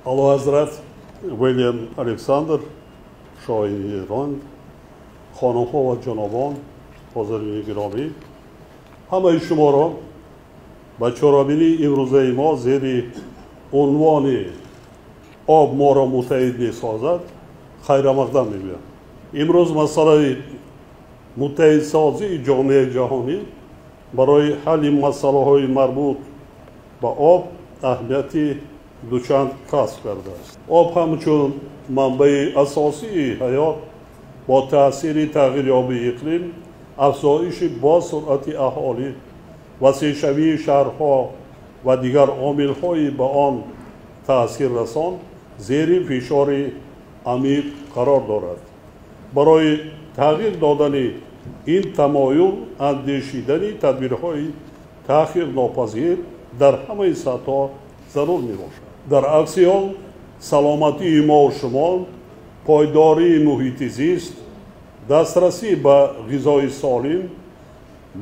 Аълоҳазрат Вилям Александр, шоҳи Нидерланд, хонумҳо ва ҷанобон, ҳозирини гиромӣ, ҳамаи шуморо ба чорабинии имрӯзаи мо зери унвони «Об моро муттаҳид месозад» хайрамақдам мегӯям. Имрӯз масъалаи муттаҳидсозии ҷомеаи ҷаҳонӣ барои ҳалли масъалаҳои марбут ба об аҳамияти дучанд касб кардааст. Об ҳамчун манбаи асосии ҳаёт бо таъсири тағйирёбии иқлим, афзоиши босуръати аҳолӣ, васеъшавии шаҳрҳо ва дигар омилҳои ба он таъсиррасон зери фишори амиқ қарор дорад. Барои тағйир додани ин тамоюл андешидани тадбирҳои таъхирнопазир дар ҳамаи сатҳҳо зарур мебошад. Дар акси ҳол саломатии мо шумо, пойдории муҳити зист, дастрасӣ ба ғизои солим,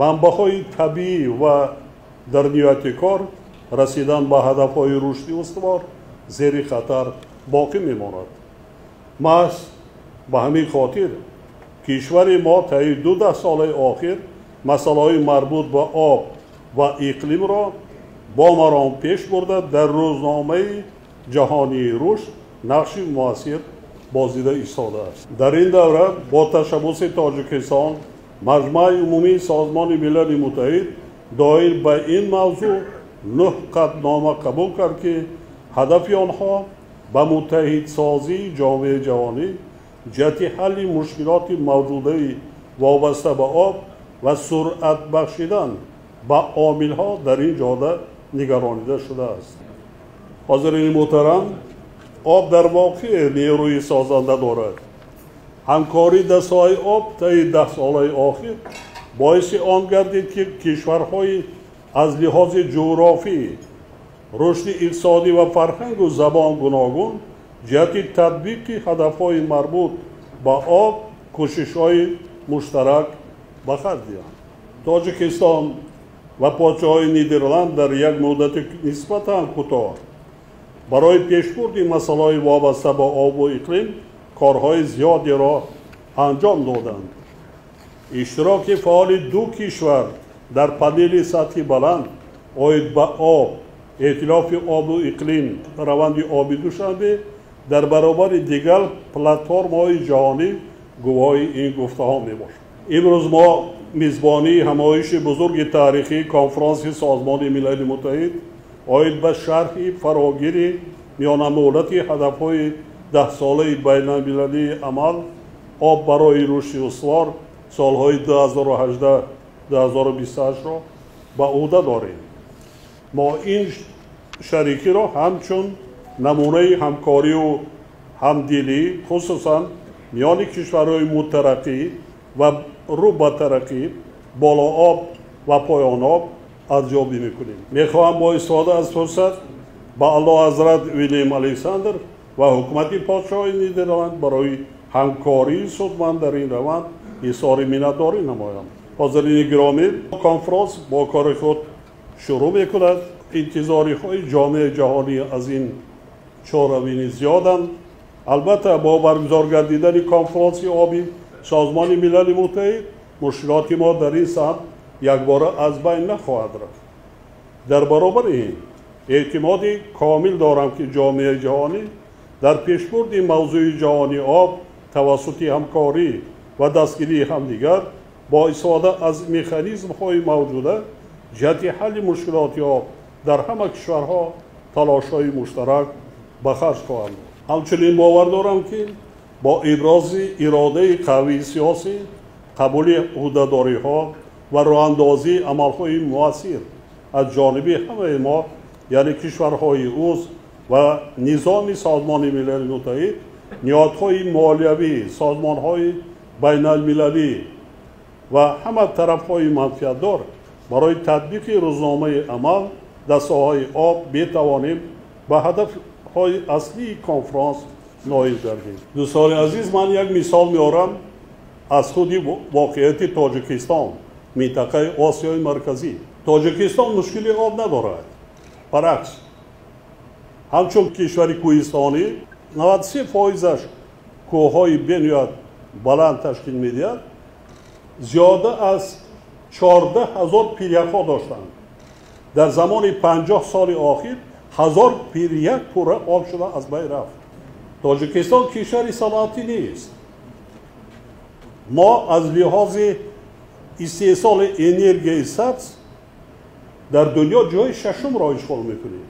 манбаъҳои табиӣ ва дар ниҳояти кор расидан ба ҳадафҳои рушди устувор зери хатар боқӣ мемонад. Маҳз ба ҳамин хотир кишвари мо таи ду даҳсолаи охир масъалаҳои марбут ба об ва иқлимро бо маром пеш бурда, дар рӯзномаи ҷаҳонии рушд нақши муассир бозида истодааст. Дар ин давра бо ташаббуси Тоҷикистон Маҷмааи умумии Созмони Милали Муттаҳид доир ба ин мавзӯъ 9 қатънома қабул кард, ки ҳадафи онҳо ба муттаҳидсозии ҷомеаи ҷаҳонӣ ҷиҳати ҳалли мушкилоти мавҷудаи вобаста ба об ва суръат бахшидан ба омилҳо дар ин ҷода нигаронида шудааст. Ҳозирини муҳтарам, об дар воқеъ нерӯи созанда дорад. Ҳамкорӣ дар соҳаи об таи даҳсолаи охир боиси он гардид, ки кишварҳои аз лиҳози ҷуғрофӣ, рушди иқтисодӣ ва фарҳангу забон гуногун ҷиҳати татбиқи ҳадафҳои марбут ба об кӯшишҳои муштарак ба харҷ диҳанд. Тоҷикистон ва подшоҳии Нидерланд дар як муддати нисбатан кӯтоҳ барои пешбурди масъалаҳои вобаста ба обу иқлим корҳои зиёдеро анҷом доданд. Иштироки фаъоли ду кишвар дар панели сатҳи баланд оид ба об, эътилофи обу иқлим, раванди оби Душанбе дар баробари дигар платформаҳои ҷаҳонӣ гувоҳи ин гуфтаҳо мебошад. Имрӯз мо мизбонии ҳамоиши бузурги таърихии конфронси Созмони Милали Муттаҳид оид ба шарҳи фарогири миёнамуҳлати ҳадафҳои даҳсолаи байналмилалии амал «Об барои рушди устувор» солҳои 2018-2028-ро ба ӯҳда дорем. Мо ин шарикиро ҳамчун намунаи ҳамкорию ҳамдилӣ, хусусан миёни кишварҳои мутараққӣ ва рӯ ба тараққӣ, болооб ва поёноб арзёбӣ мекунем. Мехоҳам бо истифода аз фурсат ба Аълоҳазрат Вилям Александр ва ҳукумати подшоҳии Нидерланд барои ҳамкории судманд дар ин раванд изҳори миннатдорӣ намоям. Ҳозирини гиромӣ, конфронс бо кори худ шурӯъ мекунад. Интизориҳои ҷомеаи ҷаҳонӣ аз ин чорабинӣ зиёданд. Албатта, бо баргузор гардидани конфронси оби Созмони Милали Муттаҳид мушкилоти мо дар ин самт якбора аз байн нахоҳад рафт. Дар баробари ин эътимоди комил дорам, ки ҷомеаи ҷаҳонӣ дар пешбурди мавзӯи ҷаҳонии об тавассути ҳамкорӣ ва дастгирии ҳамдигар бо истифода аз механизмҳои мавҷуда ҷиҳати ҳалли мушкилоти об дар ҳама кишварҳо талошҳои муштарак ба харҷ хоҳанд дод. Ҳамчунин бовар дорам, ки бо ибрози иродаи қавии сиёсӣ, қабули ӯҳдадориҳо ва роҳандозии амалҳои муассир аз ҷониби ҳамаи мо, яъне кишварҳои узв ва низоми Созмони Милали Муттаҳид, ниҳодҳои молиявӣ, созмонҳои байналмилалӣ ва ҳама тарафҳои манфиатдор барои татбиқи рӯзномаи амал дар соҳаи об метавонем ба ҳадафҳои аслии конфронс ноил гардем. Дӯстони азиз, ман як мисол меорам аз худи воқеияти Тоҷикистон, минтақаи Осиёи Марказӣ. Тоҷикистон мушкили об надорад. Баръакс, Ҳамчун кишвари кӯҳистонӣ 93% кӯҳҳои бениҳоят баланд ташкил медиҳад, зиёда аз 14 000 пиряхҳо доштанд. Дар замони 50 соли охир 1000 пирях пурра об шуда аз байн рафт. Тоҷикистон кишвари саноатӣ нест. Мо аз лиҳози истеҳсоли энергияи сабз дар дунё ҷои шашумро ишғол мекунем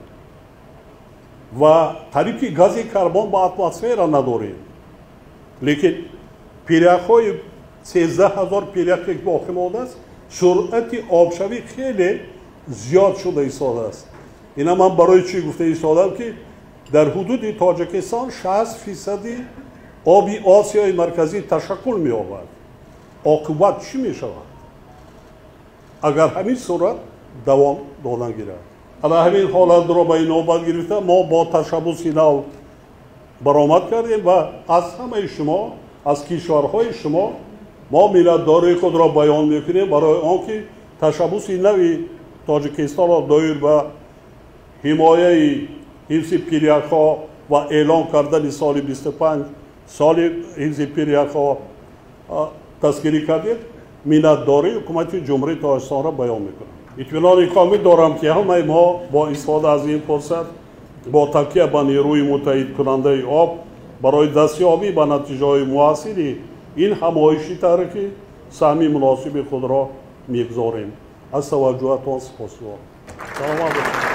ва қариб ки гази карбон ба атмосфера надорем. Лекин пиряхҳои 13 000 пиряхе ки боқӣ мондааст, суръати обшавӣ хеле зиёд шуда истодааст. Ина ман барои чӣ гуфта истодам, ки дар ҳудуди Тоҷикистон 60% оби Осиёи Марказӣ ташаккул меёбад. Оқибат чӣ мешавад агар ҳамин суръат давом додан гирад? Ана ҳамин ҳолатро ба инобат гирифта мо бо ташаббуси нав баромад кардем ва аз ҳамаи шумо, аз кишварҳои шумо мо миннатдории худро баён мекунем барои он ки ташаббуси нави Тоҷикистонро доир ба ҳимояи ҳифзи пиряхҳо ва эълон кардани соли 25 соли ҳифзи пиряхҳо тасхирӣ кардед. Миннатдории ҳукумати Ҷумҳурии Тоҷикистонро баён мекунам. Итминони комил дорам, ки ҳамаи мо бо истифода аз ин фурсат бо такя ба нерӯи муттаҳидкунандаи об барои дастёбӣ ба натиҷаҳои муассири ин ҳамоиши таърихӣ саҳми муносиби худро мегузорем. Аз таваҷҷӯҳатон сипосгузорам. Саломат бошед.